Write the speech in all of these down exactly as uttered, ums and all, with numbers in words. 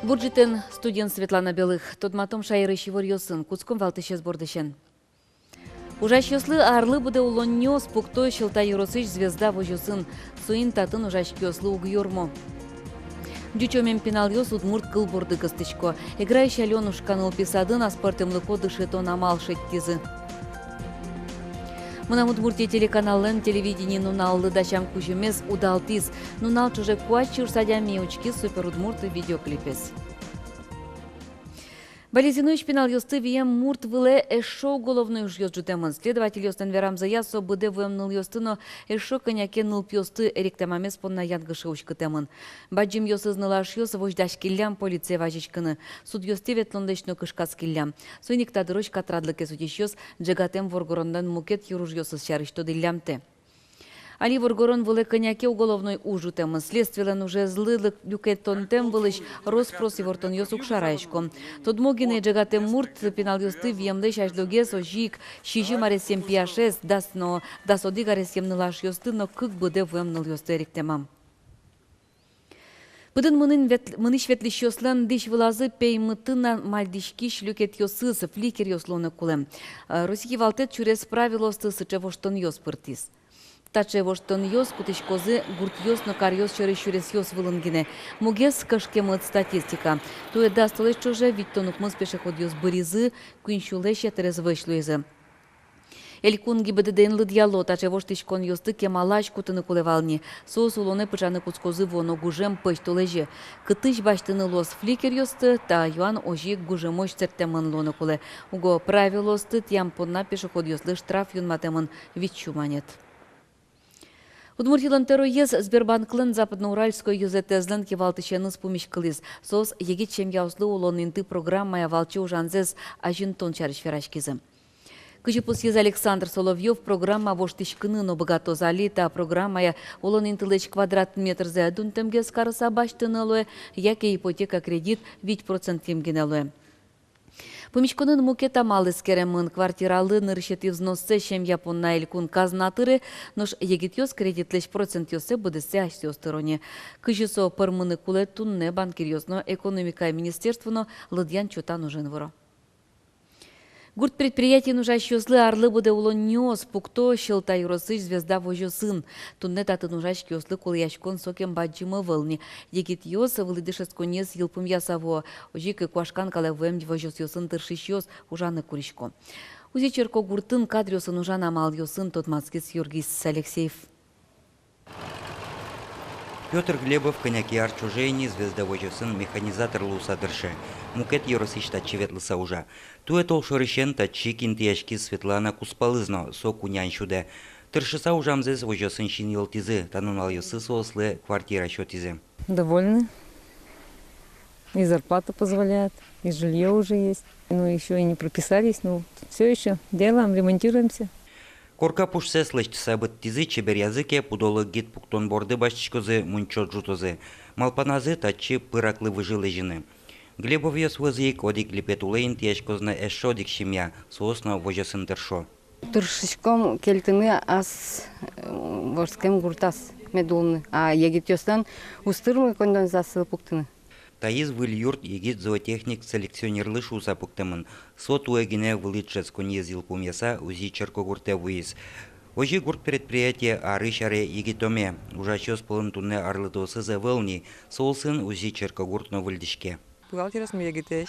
Бур ӝытэн! Студиын Светлана Белых. Тодматом шаерысь иворъёсын. Кутском валтӥсез бордысен. Ужасьёслы арлы быдэ улонниос пукто Сьӧлта ёросысь «Звезда» возёсын. Соин татын ужась киослы уг ёрмо. Ӟучомем пиналъёс удмурт кыл борды кыстӥсько. Эграысь Алёнушка нылпи садын аспӧртэмлыко дышетон амал шедьтӥзы. «Мынам Удмуртие» телеканаллэн телевидение нуналлы дасям кузьымез удалтӥз. Нунал ӵоже куать сюрс адями учкиз «Суперудмурт» видеоклипез. Балезиноысь пиналъёсты вием мурт вылэ эшшо уголовной ужъёс ӝутэмын. Следовательёслэн верамзыя, со быдэ вуэм нылъёсты но эшшо кӧня ке нылпиосты эректэмамез понна янгыше уськытэмын. Бадӟымъёсыз нылашъёс возьдаськиллям полицие вазиськыны, судъёстӥ ветлонлэсь но кышкаськиллям. Соин ик та дырозь катрадлыкез утисьёс ӝегатэм воргоронлэн мукет йыружъёсыз сярысь тодӥллямтэ. Али воргорон вылэ кӧня ке уголовной уж ӝутэмын. Следствилэн ужезлы лы-, люкетонтэм вылысь рос-прос ивортонъёс уг шарасько. Тодмо гинэ, ӝегатэм мурт пиналъёсты виемлэсь азьлогес, озьы ик сизьым аресъем пияшез, дас но дас одӥг аресъем нылашъёсты но кык быдэ вуэм нылъёсты эриктэмам. Пыдын мынын вет-, мынӥсь-ветлӥсьёслэн дӥсь вылазы пеймытын мальдӥськись люкетъёсыз, фликеръёс луыны кулэ. Э, Россиысь кивалтэт сюрес правилоосты сыӵе воштонъёс пыртӥз. Таӵе воштонъёс кутӥськозы гуртъёс но каръёс сьӧрысь сюресъёс вылын гинэ. Мугез — кышкемыт статистика. Туэ дас толэзь ӵоже витьтон укмыс пешеходъёс быризы, куинь сюлэсь ятырез вӧсь луизы. Элькун ГИБДД-ын лыдъяло, таӵе воштӥськонъёсты кемалась кутыны кулэ вал ни. Соос улонэ пыӵаны кутскозы вуоно гужем пӧсьтолэзе. Кытысь басьтыны луоз фликеръёсты, та юан озьы ик гужемозь сэрттэмын луыны кулэ. Уго правилоосты тӥям понна пешеходъёслы штраф юнматэмын вить сю манет. Удмуртилэн тӧроез Сбербанклэн Западноуральской ёзэтэзлэн кивалтӥсеныз пумиськылӥз. Соос егит семьяослы улон инты программая валче ужанзэс азинтон сярысь вераськизы. Кызьы пусйиз Александр Соловьёв, программа воштӥськыны но быгатоз. Али та программая улон интылэсь квадрат метрзэ дунтэмгес карыса басьтыны луэ, яке ипотека кредит вить процентъем гинэ луэ. Пумиськонын мукет амал эскеремын. Квартиралы нырысетӥ взноссэ семья понна элькун казна тыре, нош егитъёс кредитлэсь процентъёссэ быдэссэ асьсэос тыро ни. Кызьы со пӧрмыны кулэ, туннэ банкиръёс но экономикая министерство но лыдъян-чотан ужен выро. Гурт предприятиын ужасьёслы арлы быдэ улонниос пукто Сьӧлта ёросысь «Звезда» возёсын. Туннэ татын ужась киослы кулэяськон сокем бадӟым ӧвӧл ни. Егитъёс вылӥ дышетсконниез йылпумъяса вуо. Озьы ик куашкан калэ вуэм возёсъёсын тыршисьёс ужаны курисько. Узи-Черкогуртын кадръёсын ужан амалъёсын тодматскиз Юргис Алексеев. Пётр Глебов кӧня ке ар ӵоже ини «Звезда» возёсын механизатор луыса тырше. Мукет ёросысь татчы ветлыса ужа. Туэ толшорысен татчы ик интыяськиз Светлана кузпалыз но, со кунян сюдэ. Тыршыса ужамзэс возёсын синйылтӥзы, та нуналъёсы соослы квартира сётӥзы. Довольны. И зарплата позволяет, и жильё уже есть. Ну, ещё и не прописались, но всё ещё делаем, ремонтируемся. Корка пушсэс лэсьтыса быдтӥзы, чеберъязы ке, пудолык гид пуктон борды басьтӥськозы, мунчо ӝутозы. Малпаназы татчы пыраклы выжы лэзьыны. Глебовъёс вӧзы ик одӥг липет улэ интыяськоз на эшшо одӥг семья, соос но возёсын тыршо. Тыршиськом кельтыны ас, э, вордскем гуртаз мед улыны. А егитъёслэн уз тырмы коньдонзэс асыл пуктыны. Таиз выль юрт егит зоотехник-селекционерлы шуыса пуктэмын. Со туэ гинэ вылӥ дышетсконниез йылпумъяса, Узи-Черкогуртэ вуиз. Озьы гурт предприятие арысь аре егитоме. Ужасьёс пӧлын туннэ арлыдоосыз ӧвӧл ни, со улсын Узи-Черкогурт но выльдӥське. Бухгалтеръёсмы егитэсь,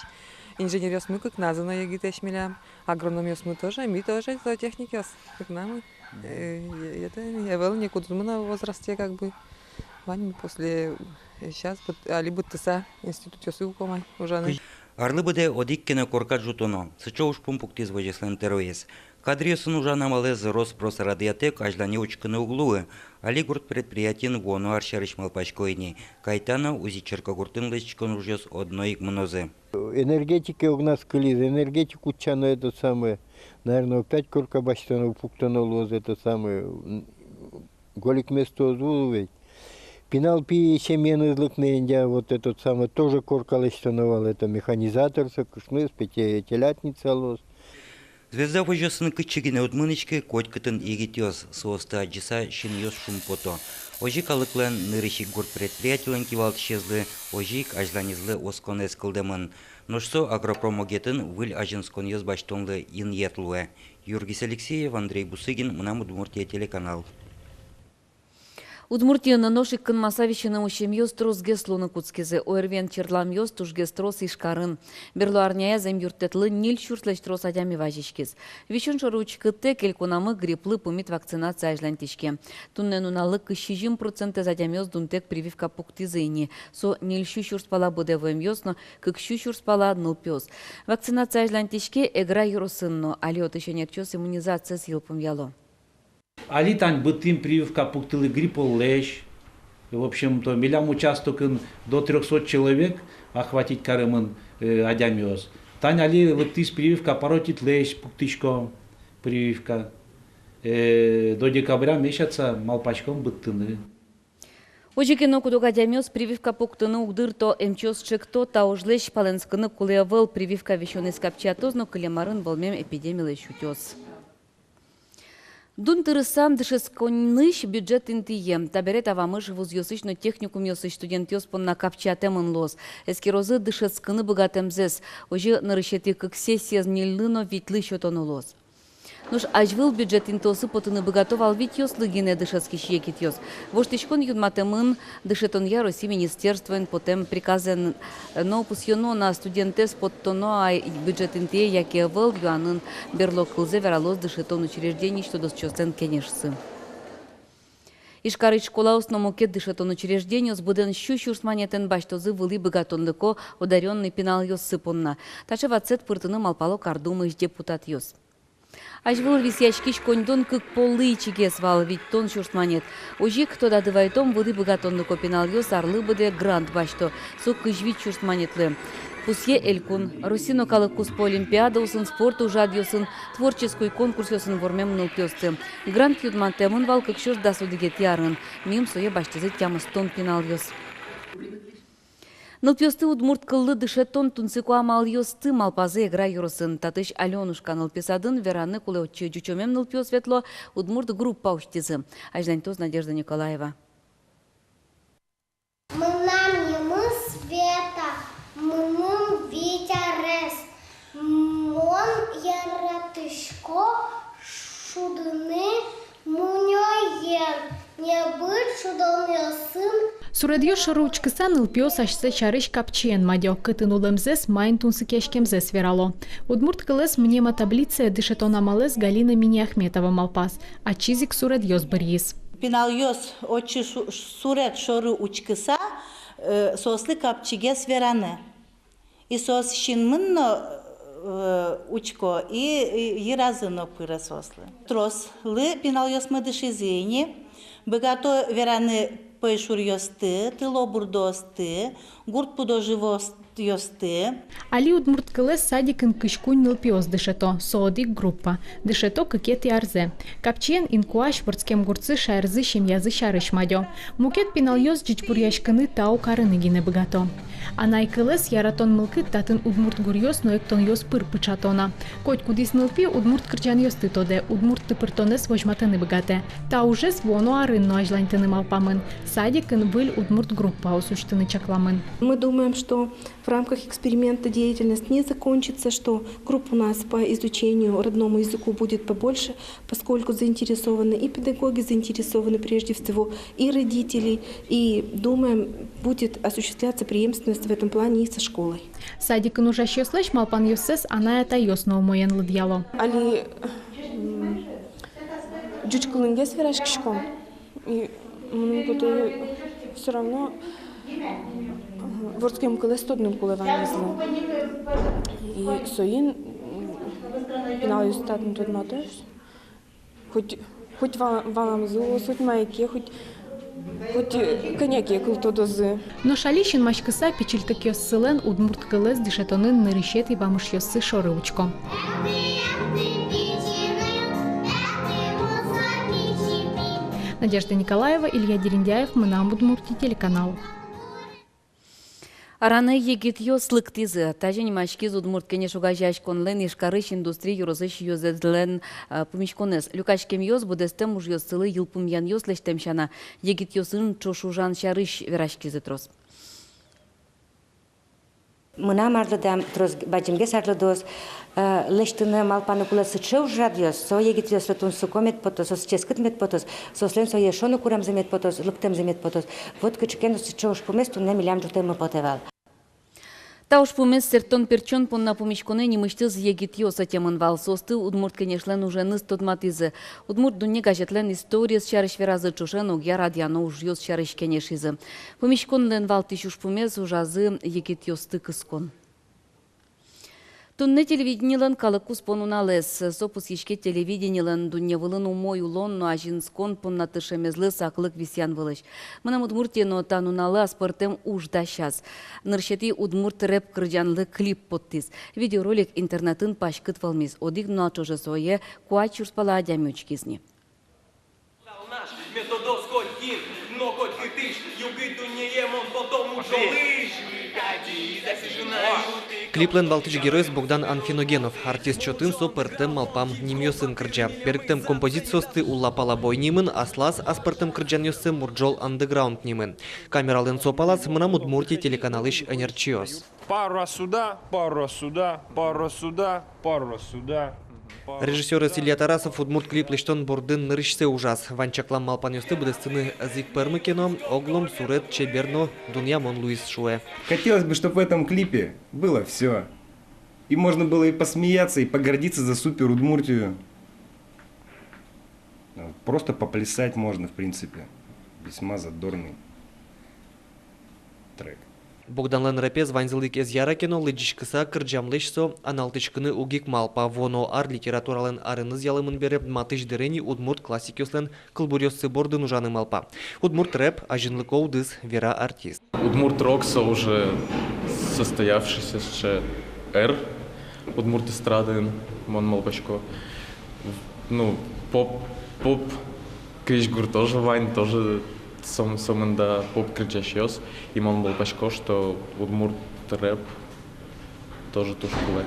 инженеръёсмы кыкназы но егитэсь милям, агрономъёсмы тоже, ми тоже зоотехникъёс, кыкнамы. Э, е-, это ӧвӧл ни кудзы мынам возрасте, как бы. Ваньмы после, э, щас быт-, али быдтыса институтъёсы укомы ай ужаны. Арлы быдэ одӥг ке но корка ӝутоно, сыӵе ужпум пуктӥз возёслэн тӧроез. Кадръёсын ужан амалэз рос-прос радъятэк, азьлане учкыны уг луы. Али гурт предприятиын вуоно ар сярысь малпасько ини. Кайтано, Узи-Черкогуртын лэсьтӥськон ужъёс одно ик мынозы. Энергетике огназ кылиз, энергетик утчано, это самое, наверное, опять корка басьтоно, пуктоно луоз, это самое, м, гольыкместо уз луы ведь. Пинал пи семьяныз лыктыны, Индия, вот этот самый, тоже корка лэсьтоно вал, это механизатор, со кышноез пе, те-, телятница луоз. «Звезда» возёсын кытчы гинэ уд мынӥськы, котькытын егитъёс, соосты адӟыса, синъёс шумпото. Озьы калыклэн нырысь ик гурт предприятилэн кивалтӥсезлы, озьы ик азьланезлы осконэз кылдэмын. Нош со агропром огетын выль азинсконъёс басьтонлы инъет луэ. Юргис Алексеев, Андрей Бусыгин, «Мынам Удмуртие» телеканал. Удмуртиын нош ик кынмаса висьыны усемъёс тросгес луыны кутскизы. ОРВИ-ен черламъёс тужгес трос Ижкарын. Берло арняе эмъюрттэтлы ньыль сюрслэсь трос адями вазиськиз. Висён шоры учкытэк, элькунамы грипплы пумит вакцинация азьланьтӥське. Туннэ нуналлы кызь сизьым процентэз адямиос дунтэк прививка пуктӥзы ини. Со ньыль сю сюрс пала быдэ вуэмъёс но кык сю сюрс пала нылпиос. Вакцинация азьланьтӥське Эгра ёросын но. Али отысь ӧнерчиос иммунизациез йылпумъяло. Али тань быдтӥм прививка пуктылӥ грипплэсь. В общем-то, милям участокын до трёхсот человек охватить каремын, э, адямиос. Тань али лыктӥз прививка паротитлэсь, пуктӥськом прививка. Э, до декабря месяца малпаськом быдтыны. Озьы ке но, куд-ог адямиос прививка пуктыны уг дырто. Эмчиос чекто, та ужлэсь палэнскыны кулэ ӧвӧл, прививка висёнэз капчиятоз но кылем арын вӧлмем эпидемилэсь утёз. Дун тырысан дышетсконысь бюджет интые. Табере та вамыш вузъёсысь но техникумъёсысь студентъёс понна капчиятэмын луоз. Эскерозы дышетскыны быгатэмзэс. Озьы нырысетӥ кык сессиез ньыльлы но витьлы сётоно луоз. Нош азьвыл бюджет интыосы потыны быгато вал витьёслы гинэ дышетскись егитъёс. Воштӥськон юнматэмын дышетонъя Россиысь министерствоен потэм приказэн. Но пусъёно на, студентэз поттоно-а бюджет интые яке ӧвӧл юанын берло кылзэ вералоз дышетон учреждениысь тодосчиослэн кенешсы. Ижкарысь школаос но мукет дышетон учреждениос быдэн сю сюрс манетэн басьтозы вылӥ быгатонлыко одарённый пиналъёссы понна. Таӵе ватсэт пыртыны малпало Кардумысь депутатъёс. Азьвыл висъяськись коньдон кык поллы ичигес вал, витьтон сюрс манет. Озьы ик тодады вайытом, вылӥ быгатонлыко пиналъёс арлы быдэ грант басьто, со кызь вить сюрс манетлы. Пусъе элькун. Россиын но калык куспо олимпиадаосын, спорт ужрадъёсын, творческой конкурсъёсын вормем нылпиосты. Грант юнматэмын вал кык сюрс дас одӥгетӥ арын. Мим сое басьтӥзы тямыстон пиналъёс. Нылпиосты удмурт кыллы дышетон тунсыко амалъёсты малпазы Эгра ёросын. Татысь Алёнушка нылпи садын вераны кулэ отчы ӟучомем нылпиос ветло, удмурт группа усьтӥзы. Азьланьтоз Надежда Николаева. Мынам нимы Света, мыным вить арес. Мон яратӥсько шудыны мунёен, небыт шудонъёсын. Суредъёс шоры учкыса, нылпиос асьсэ сярысь капчиен мадё, кытын улэмзэс, маин тунсыкъяськемзэс верало. Удмурт кылэз мнемотаблицае дышетон амалэз Галина Миниахметова малпаз, ачиз ик суредъёс быръиз. Пиналъёс отчы шу-, суред шоры учкыса, э, соослы капчигес вераны. И соос синмын но, э, учко, и, и йыразы но пыре соослы. Трослы пиналъёсмы дышизы ини, быгато вераны пӧйшуръёсты, тылобурдоосты, гурт пудо-живоос-, ёсты. Али удмурт кылэз садикын кызь куинь нылпиос дышето, со одӥг группа. Дышето кыкетӥ арзэ. Капчиен инкуазь вордскем гуртсы шаерзы семьязы сярысь мадё. Мукет пиналъёс ӟичбуръяськыны, тау карыны гинэ быгато. Анай кылэз яратон мылкыд татын удмурт гуръёс но эктонъёс пыр пыӵатоно. Котькудӥз нылпи удмурт кырӟанъёсты тодэ, удмурт тыпыртонэз возьматыны быгатэ. Та ужез вуоно арын но азьланьтыны малпамын. Садикын выль удмурт группаос усьтыны чакламын. Мы думаем, что в рамках эксперимента деятельность не закончится, что групп у нас по изучению родному языку будет побольше, поскольку заинтересованы и педагоги, заинтересованы прежде всего и родители, и, думаем, будет осуществляться преемственность в этом плане и со школой. Садикын ужасьёслэсь малпанъёссэс анай-атайёс но умоен лыдъяло. Али, м, ӟуч кылынгес вераськиськом. И мыным потэ, всё равно, мгм, вордскем кылэз тодыны кулэ ваньмызлы. И соин, м, пиналъёс татын тодматозь. Хоть, хоть ва-, валамзы луоз, хоть мае ке, хоть, хоть, э, кӧня ке кыл тодозы. Нош али синмаськыса, пичильтыкъёссылэн удмурт кылэз дышетонын нырысетӥ вамышъёссы шоры учко. Надежда Николаева, Илья Дерендяев, «Мынам Удмуртие» телеканал. Аранэ егитъёс лыктӥзы. Тазьы нимаськиз «Удмурт кенеш» огазеяськонлэн Ижкарысь Индустрия ёросысь ёзэзлэн, э, пумиськонэз. Люкаськемъёс, быдэстэм ужъёссылы йылпумъянъёс лэсьтэм сяна, егитъёсын ӵош ужан сярысь вераськизы трос. Мынам арлыдам трос бадӟымгес арлыдоз, э, лэсьтыны малпаны кулэ сыӵе ужрадъёс, со егитъёслы тунсыко мед потоз, соос ческыт мед потоз, соослэн со эшшо но куремзы мед потоз, лыктэмзы мед потоз. Вот кыӵе ке но сыӵе ужпумез туннэ милям ӝутэммы потэ вал. Та ужпумез сэрттон-пертчон понна пумиськонэ нимысьтыз егитъёс ӧтемын вал. Соосты «Удмурт кенешлэн» уженыз тодматӥзы. «Удмурт дунне» газетлэн историез сярысь веразы, ӵошен огъя радъяно ужъёс сярысь кенешизы. Пумиськонлэн валтӥсь ужпумез — ужазы егитъёсты кыскон. Туннэ телевидениелэн калык куспо нуналэз. Со пусйиське телевидениелэн дунне вылын умой улон но азинскон понна тыршемезлы саклык висъян вылысь. «Мынам Удмуртие» но та нуналлы аспӧртэм уж дасяз. Нырысетӥ удмурт рэп кырӟанлы клип поттӥз. Видеоролик интернетын паськыт вӧлмиз. Одӥг нунал ӵоже сое куать сюрс пала адями учкиз ни. Клиплэн валтӥсь героез Богдан Анфиногенов. Артист чотын со пӧртэм малпам нимъёсын кырӟа. Берыктэм композициосты «Уллапала бой» нимын, аслаз аспӧртэм кырӟанъёссэ «Мурӝол андеграунд» нимын. Камералэн со палаз «Мынам Удмуртие» телеканалысь ӧнерчиос. Пару раз сюда, пару раз сюда, пару раз сюда, пару раз сюда. Режиссёрез Илья Тарасов удмурт клип лэсьтон бордын нырысьсэ ужаз. Вань чаклам малпанъёсты быдэстыны ӧз ик пӧрмы ке но, оглом суред чебер но дунъямон луиз, шуэ. Хотелось бы, чтоб в этом клипе было всё. И можно было и посмеяться, и погордиться за супер Удмуртию. Просто поплясать можно, в принципе. Весьма задорный трек. Богданлэн рэпез ваньзылы ик ӧз яра ке но, лыдӟиськыса кырӟамлэсь со аналтӥськыны уг ик малпа. Вуоно ар литературалэн арыныз ялэмын бере, матысь дыре ни удмурт классикъёслэн кылбуръёссы бордын ужаны малпа. Удмурт рэп — азинлыко удыс, вера артист. Удмурт рок — со уже состоявшийся сыӵе эр удмурт эстрадын, мон малпасько. Ну, поп, поп крезьгур тоже вань, тоже сом-, сомында поп кырӟасьёс. И мон малпасько, что удмурт рэп тоже туж кулэ.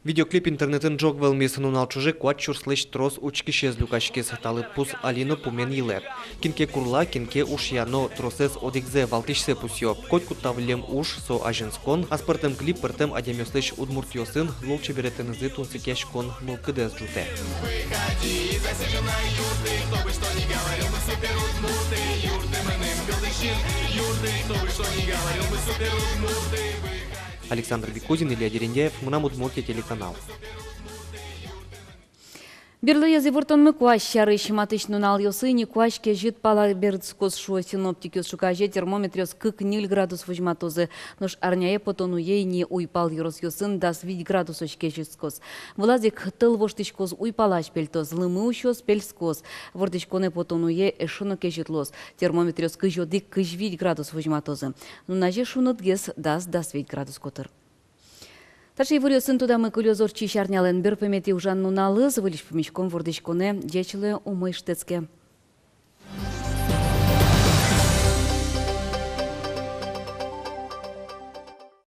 Видеоклип интернетын ӝог вӧлмиз. Нунал ӵоже куать сюрслэсь трос учкисез люкаськиз. Та лыдпус али но пумен йылэ. Кин ке курла, кин ке ушъя, но тросэз одӥгзэ, валтӥсьсэ пусъё. Котькуд та выллем уж — со азинскон, аспӧртэм клип пӧртэм адямиослэсь удмуртъёсын лулчеберетэнызы тунсыкъяськон мылкыдэз ӝутэ. Александр Бекузин, Илья Дерендяев, «Мынам Удмуртие» телеканал. Берлоез ивортонмы куазь сярысь. Матысь нуналъёсы ини куазь кезьыт пала берытскоз, шуо синоптикъёс. Ӵуказе термометръёс кык-ньыль градус возьматозы. Нош арняе потон уе ини уйпал ёросъёсын дас вить градусозь кезьытскоз. Вылаз ик тӧл воштӥськоз, уйпалась пельтоз, лымы усёз, пельскоз. Вордӥськонэ потон уе эшшо но кезьыт луоз. Термометръёс кызь одӥг-кызь вить градус возьматозы. Нуназе шунытгес, дас-дас вить градус котыр. Таӵе иворъёсын тодамы кылёз ортчись арнялэн берпуметӥ ужан нуналыз. Выльысь пумиськом вордӥськонэ. Ӟеч луэ, умой шутэтске.